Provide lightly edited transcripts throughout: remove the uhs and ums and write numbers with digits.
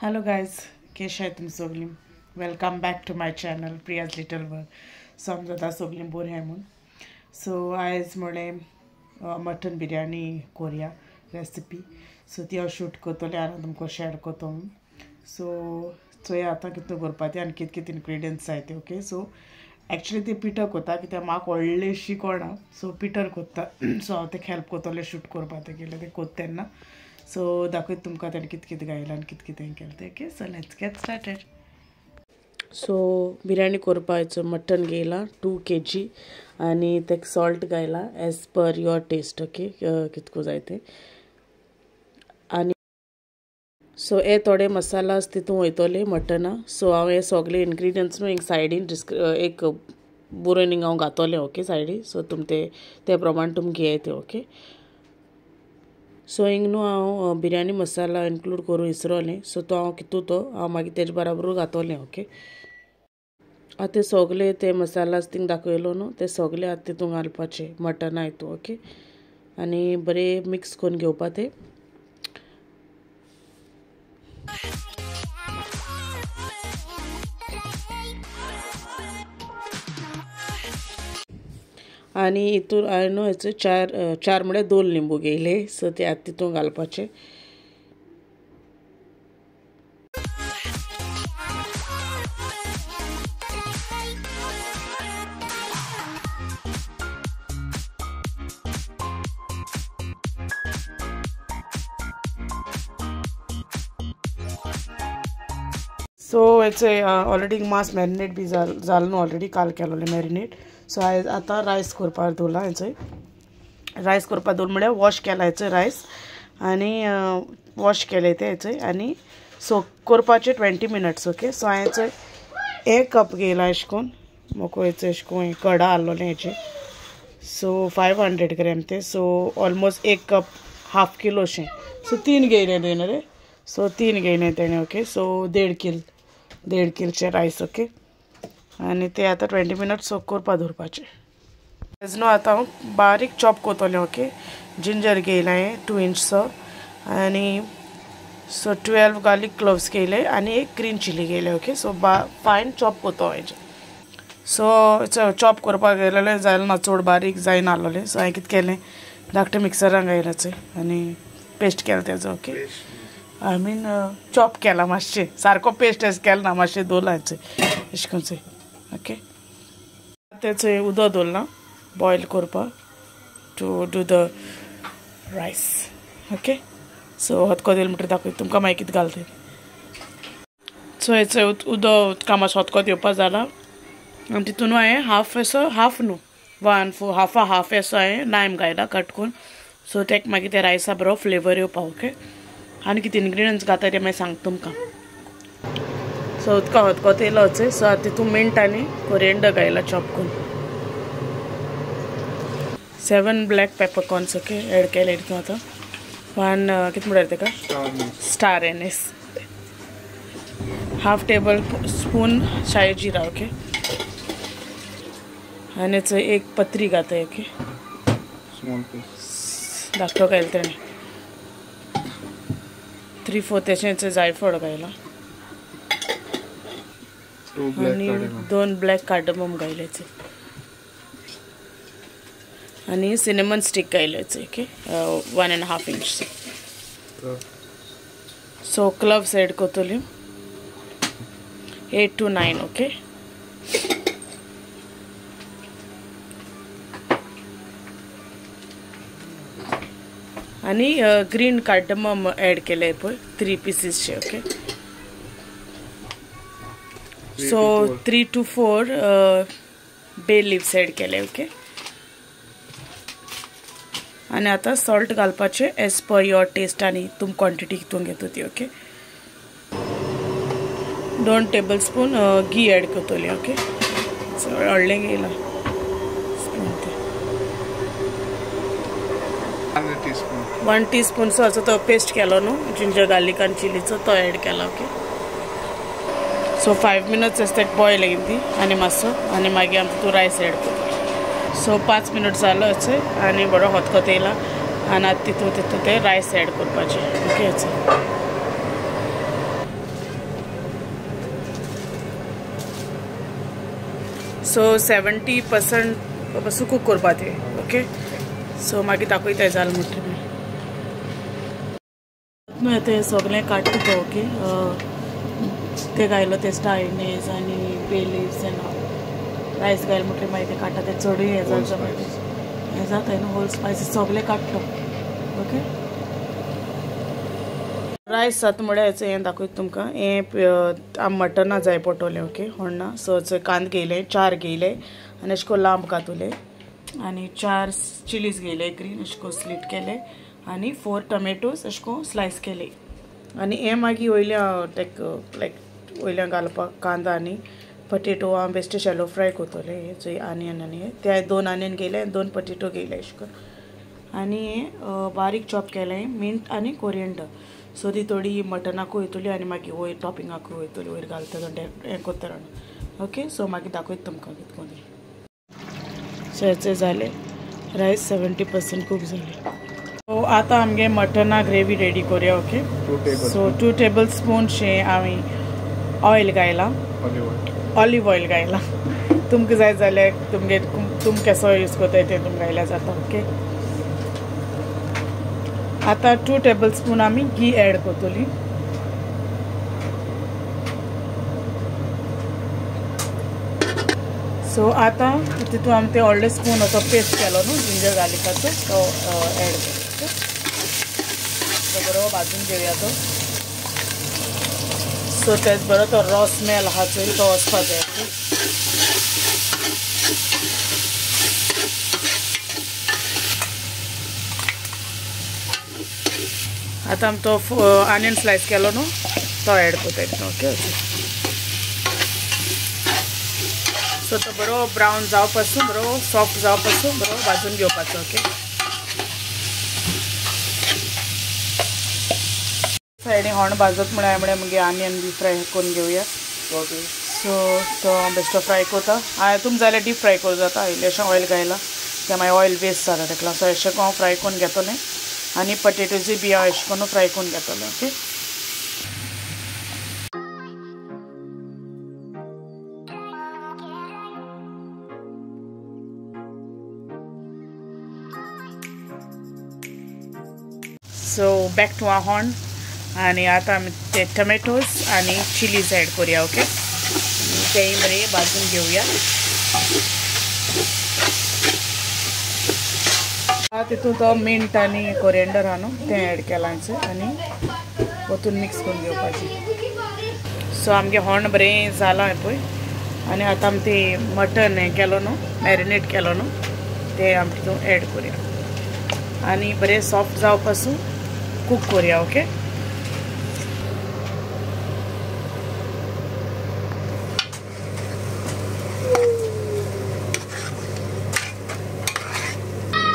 Hello guys, केश आहाय तुमी सगळीं. Welcome back to my channel Priya's little world. So आमकां जाता सगळीं बरीं आहाय म्हूण. सो आयज म्हळें मटन बिरयानी कोरया रेसिपी. सो ती हांव शूट करतलें आनी तुमकां शेअर करतो म्हूण. सो चोया आतां कितें करपा तें आनी कितें कितें इन्ग्रिडियंट्स जाय ते. ओके, सो एक्चुली ते पिटर कोत्ता कित्याक म्हाका व्हडलीशी कोणा, सो पिटर कोत्ता. सो हांव तेका हेल्प करतलें शूट करपा तेगेलें तें कोत्ता तेन्ना. सो दाखयता तुमकां तेणें कितें कितें घायलां आनी कितें कितें केलें तें. Okay, so let's get started. So biryani करपाचो मटन घेयलां 2 kg आनी तेका सॉल्ट घायलां as per your test. Okay, कितको जाय तें. आनी सो हे थोडे मसालास तितून वयतले मटना. सो हांव हे सगळे इन्ग्रिडियंट्स न्हू एक सायडीन एक बरोवन हिंगा हांव घातोलें. ओके, सायडी. सो तुम ते प्रमाण तुम घेयाय ते. ओके, सो हिंग न्हू हांव बिरयानी मसाला इन्क्लूड करूं इसरोलें. सो तो हांव कितू तो हांव मागीर तेजे बराबर घातोलें. ओके, आतां ते सगळे ते मसालास थिंग दाखयलो न्हू ते सगळे आतां तितून घालपाचे मटना हितून. ओके, आनी बरें मिक्स करून घेवपा ते. आनी हितून हांवें न्हू हेचो चार म्हळ्यार 2 लिंबू घेयले. सो ते आतां तितून घालपाचे. सो हेचे ऑलरेडी मांस मॅरिनेट बी जालो न्हू ऑलरेडी काल केलोलें मॅरिनेट. सो आयज आतां रायस करपाक दवरला. हेचो रायस करपाक दवर म्हळ्यार वॉश केला हेचो रायस आनी वॉश केले ते हेचो आनी सो करपाचे 20 मिनट्स. ओके, सो हांवें हेचो 1 कप घेयला अशें करून म्हाका हेचो अशें करून कडा आहलोलें हेचें. सो 500 ग्रॅम ते. So almost 1 cup half kilo अशें. सो 3 घेयले तुवें रे. सो 3 घेयले तेणें. ओके, सो 1.5 किलचे रायस. ओके, आनी ते आतां 20 मिनट्स सोक करपा दवरपाचे. तेज न्हू आतां हांव बारीक चॉप करतलें. ओके, जिंजर घेयला हांवें 2 इंचसो आनी सो 12 गार्लीक क्लोव्स घेयले आनी एक ग्रीन चिली घेयले. ओके, सो फायन चॉप करता हांव हेजें. सो चॉप करपाक घेयलेलें जालें ना, चड बारीक जायना आहलोलें. सो हांवें कितें केलें, धाकटें मिक्सरान घायलां आनी पेस्ट केलें तेजो. ओके, I mean chop केला मातशें, सारको पेस्ट अशें केलें ना, मातशें दवरलां अशें करून. ओके, तेचें उदक दवरलां बॉयल करपाक to do the rice. Okay, so हतको दिलें म्हणटकीर दाखयता तुमकां मागीर कितें घालता तें. सो हेचें उदक उदका मातसो हतको दिवपा जाला आनी तितून हांवें हाफ असो हाफ न्हू 1/4 हाफ हाफ असो हांवें लायम घायला कट करून. सो तेका मागीर ते रायसा बरो फ्लेवर येवपा. ओके, आनी कितें इन्ग्रिडियंट्स घाता ते मागीर सांगता तुमकां. सो उदका हतको येयलो. सो आतां तितून मिंट आनी कोरिएंडर घायला चॉप करून. 7 ब्लॅक पेपरकॉर्न्स. ओके, एड केले तितून आतां. 1 कितें म्हणटात तेका, स्टार एनिस, 1/2 टेबल स्पून शाही जिरा. ओके, आनी एक पत्री घाताय. ओके, धाकटो घायला तेणें. 3/4 अशें जायफळ घायलां आनी 2 ब्लॅक कार्डमम घायल्याचे आनी cinnamon stick घायल्याचे. Okay, 1.5 inch. So cloves add करतली 8 to 9. Okay, आनी ग्रीन कार्डमम एड केले पळय 3 पिसीसचे. Okay, so 3 to 4 bay leaves add केले. ओके, आनी आतां सॉल्ट घालपाचें एज पर your test आनी तुम क्वॉन्टिटी कितून घेता ती. ओके, 2 टेबल स्पून घी एड करतली. ओके, सो व्हडलें घेयलां स्पून तें. 1 टीस्पून सो असो तो पेस्ट केलो न्हू जिंजर गार्लीक आनी चिलीचो तो एड केला. ओके, सो 5 मिनट्स आसता बॉयल येयली ती आनी मातसो आनी मागीर आमकां तूं रायस एड करता. सो 5 मिनट जालो अशें आनी बरो हतकत येयला आनी आतां तितून तितून ते रायस एड करपाचे. ओके, सो 70% पासून कूक करपा ते ओके. सो मागीर दाखयता जालें म्हणटकीर न्हू आतां सगळें काडटा तो ओके. ते घायलो ते स्टायनीज आनी बे लिव्स एंड ऑल. रायस घायले म्हणटकीर मागीर ते काडटा ते चडूय हें जाता हें जाता न्हू होल स्पायसीस सगळें काडटा ओके. रायस जाता म्हळ्यार हें दाखयता तुमकां. हें आम मटना जाय पडटलें ओके होण्णा. सो कांदे घेयले 4 घेयले आनी अशें करून लांब कातुले आनी 4 चिलीज घेयले ग्रीन अशें करून स्लीट केले आनी 4 टोमॅटोज अशें करून स्लायस केले. आनी हें मागीर वयल्या लायक वयल्या घालपाक कांदा आनी पटेटो हांव बेश्टे शॅलो फ्राय करतलें. हें आनियन आनी ते 2 आनियन घेयले आनी 2 पटेटो घेयले अशें करून आनी बारीक चॉप केलें मिंट आनी कोरियंडर. सो ती थोडी मटनाकूय वयतली आनी मागीर वयर टॉपिंगाकूय वयतली वयर घालता हें करता ओके. सो मागीर दाखयता तुमकां कितें करून. सो हेचे जालें रायस 70% कूक जालें. सो आतां आमगे मटना ग्रेवी रेडी करुया ओके. सो 2 टेबल स्पून शें आमी ऑयल घायलां, ऑलिव ऑयल घायलां. तुमकां जाय जाल्यार तुमगे तुम कसो यूज करताय तें तुमकां घायल्यार जाता ओके. आतां 2 टेबल स्पून आमी घी ऍड करतली. सो आतां तितून आमी ते व्हडले स्पून असो पेस्ट केलो न्हू जिंजर गार्लिकाचो तो ऍड करता. तो बरो भाजून घेवया तो. सो तेच बरो तो रॉ स्मेल आहा चोय तो वचपा जाय. आतां आमी तो आनियन स्लायस केलो न्हू तो ऍड करता ओके. सो तो बरो ब्रावन जावं पासून बरो सॉफ्ट जावं पासून बरो भाजून घेवपाचो ओके. सायडीन होण भाजत म्हळ्यार म्हळ्यार मागीर आनियन बी फ्राय करून घेवया. सो तो बेश्टो फ्राय करता. तुमकां जाल्यार डीप फ्राय करूं जाता. इल्लेशें ऑयल घायलां तें मागीर ऑयल वेस्ट जाता तेका लागून. सो अशें हांव फ्राय करून घेतलें आनी पटेटोजूय बी हांव अशें करून फ्राय करून घेतलें okay. So back to our horn आनी आतां आमी ते टोमॅटोज आनी चिलीज ऍड करुया ओके. तेय बरें भाजून घेवया. तितून तो मिंट आनी कोरियंडर आहा न्हू तें ऍड केलां आनी वतून मिक्स करून घेवपाचें. सो आमगे होण बरें जालां पळय आनी आतां आमी तें मटन हें केलो न्हू मॅरिनेट केलो न्हू तें आमी तितून ऍड करुया आनी बरें सॉफ्ट जावं पासून कूक करुया ओके.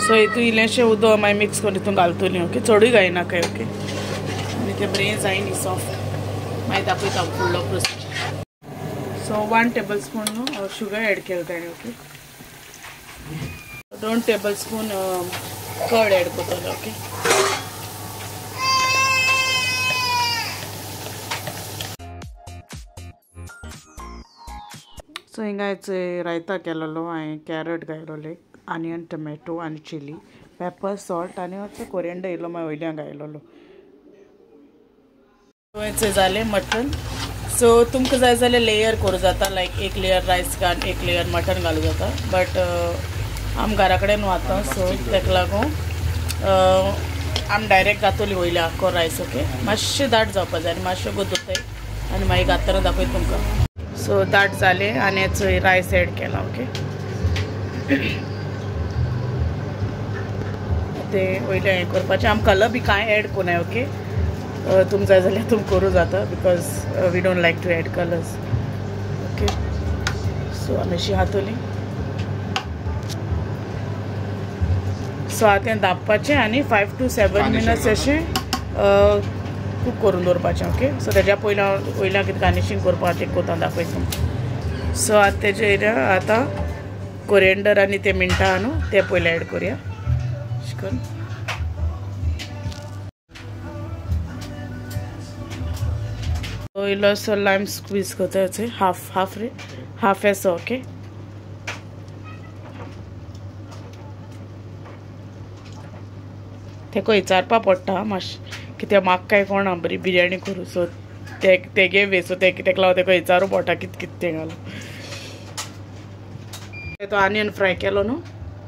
सो हितून इल्लेंशें उदक मागीर मिक्स करून तितून घालतली ओके. चडूय घायनाकाय ओके. आनी तें बरें जाय न्ही सॉफ्ट मागीर दाखयता फुडलो प्रोसीजर. सो 1 टेबल स्पून न्हू शुगर ऍड केलें ताणें okay. 2 tablespoon curd add करतले ओके. सो हिंगा रायता केलेलो हांवें कॅरट घायलोले, आनियन, टोमॅटो आनी चिली, पेपर, सॉल्ट आनी मातसो कोरियंडर इल्लो मागीर वयल्यान घायलोलो. जालें मटन. सो तुमकां जाय जाल्यार लेयर करूं जाता, लायक एक लेयर रायस घाल एक लेयर मटन घालूं जाता, बट आम घरा कडेन न्हू आतां सो ताका लागून आम डायरेक्ट घातली वयल्या आख्खो रायस ओके. मातशें दाट जावपा जाय आनी मातशें गोदोवताय आनी मागीर घालतना दाखयता तुमकां. सो दाट जालें आनी चोय रायस एड केला ओके. ते वयलें हें करपाचें आम कलर बी कांय एड कोनाय ओके. तुमकां जाय जाल्यार तुम करूं जाता because we don't like to add colours okay. So आमी अशी हातोली. सो आतां धांपपाचें आनी 5 to 7 minutes अशें कूक करून दवरपाचें ओके. सो तेज्या पयलीं हांव वयल्यान कितें गार्निशींग करपाक तें कोता दाखयता. सो आतां तेजेर आतां कोरियंडर आनी ते मिंटा न्हू ते पयलीं एड करुया अशें करून. इल्लोसो लायम स्क्वीज करता हाफ हाफ रे हाफ एसो ओके. तेका विचारपा पडटा मातशें कित्याक म्हाका कांय कोणा बरी बिरयानी करूं सो तेगे वे सो तेका लागून तेका विचारूं पडटा कितें कितें तें घालूं. तो आनियन फ्राय केलो न्हू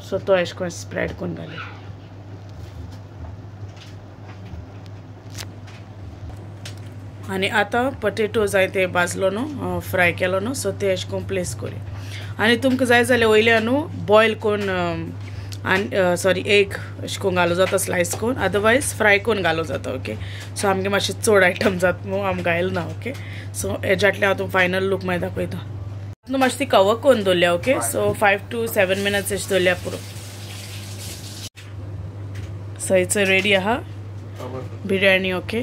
सो तो एशें करून स्प्रेड करून घाली. आनी आतां पटेटो जाय ते भाजलो न्हू फ्राय केलो न्हू सो ते एशें करून प्लेस करी. आनी तुमकां जाय जाल्यार वयल्या न्हू बॉयल करून आनी सॉरी एग अशें करून घालूं जाता स्लायस करून, अदरवायज फ्राय करून घालूं जाता ओके. सो आमगे मातशें चड आयटम जाता न्हू आमकां घायल ना ओके. सो हेज्यातलें हांव तुमकां फायनल लूक मागीर दाखयता. न्हू मातशें ती कवर करून दवरल्या ओके. सो 5 to 7 minutes अशें दवरल्या पुरो. सो it's ready आहा बिरयानी ओके.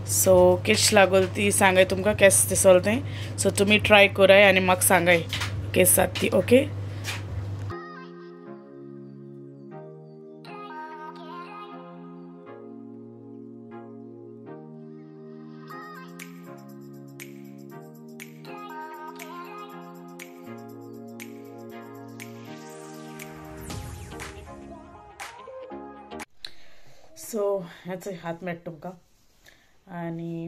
सो केश लागोल ती सांगाय तुमकां केस दिसोल तें. सो तुमी ट्राय कराय आनी म्हाका सांगाय केस जाता ती ओके. सो हेच हात मेळटा तुमकां आनी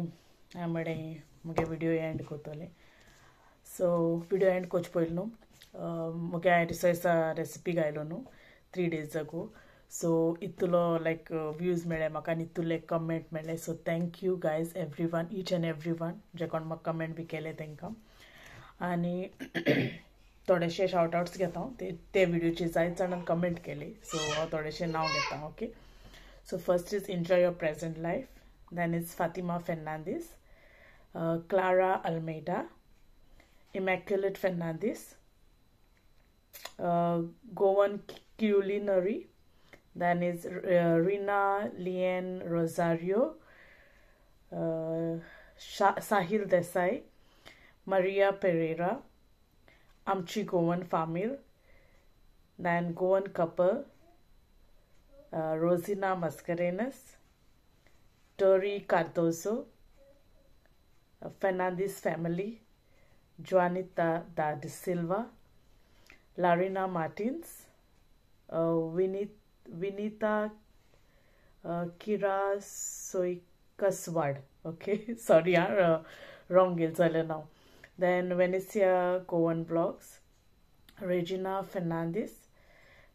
हांवें म्हणलें मुगे विडियो एंड करतलें. सो विडियो एंड करचे पयलीं न्हू मुगे हांवें रिसोयसा रेसिपी घायलो न्हू 3 days ago. सो इतलो लायक व्यूज मेळ्ळे म्हाका आनी इतले कमेंट मेळ्ळे. So thank you guys every one, each and every one जे कोण म्हाका कमेंट बी केले तांकां. आनी थोडेशे शावट आवट्स घेता ते विडियोचे जायत जाणान कमेंट केले सो हांव थोडेशे नांव घेता okay. So first is enjoy your present life, then is Fatima Fernandes, Clara Almeida, Immaculate Fernandes, Goan Culinary, then is Rina Lien Rosario, Sahil Desai, Maria Pereira, Amchi Goan Famil, then Goan Couple, Rosina Mascarenhas, Tori Cardozo, Fernandez family, Juanita da Silva, Larina Martins, Vinita Kira Soikaswad. Okay, sorry, wrong is now. Then Venetia Goan Vlogs, Regina Fernandez,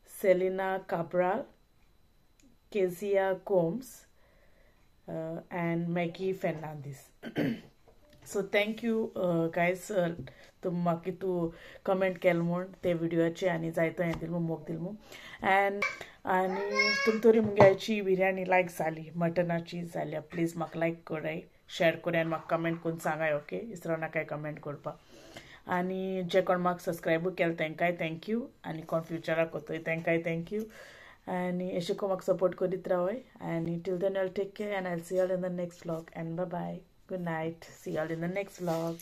Selina Cabral, Kezia Gomes, and Maggie Fernandez. So thank you guys, तुम म्हाका तूं comment केल म्हूण ते विडियोचे आनी जायतो हें दिल म्हूण मोग दिल म्हूण. एंड आनी तुम तरी मुगे आयची बिरयानी लायक जाली मटनाची जाल्यार प्लीज म्हाका लायक कराय, शेर कराय आनी म्हाका कमेंट करून सांगाय ओके. इसरो नाकाय कमेंट करपाक. आनी जे कोण म्हाका सबस्क्रायबूय केलें तांकांय thank you, आनी कोण फ्युचराक करतय तांकांय thank you. आनी अशें करून म्हाका सपोर्ट करीत रावय. आनी till then all take care and I see all in the next vlog and bye bye, good night, see all in the next vlog.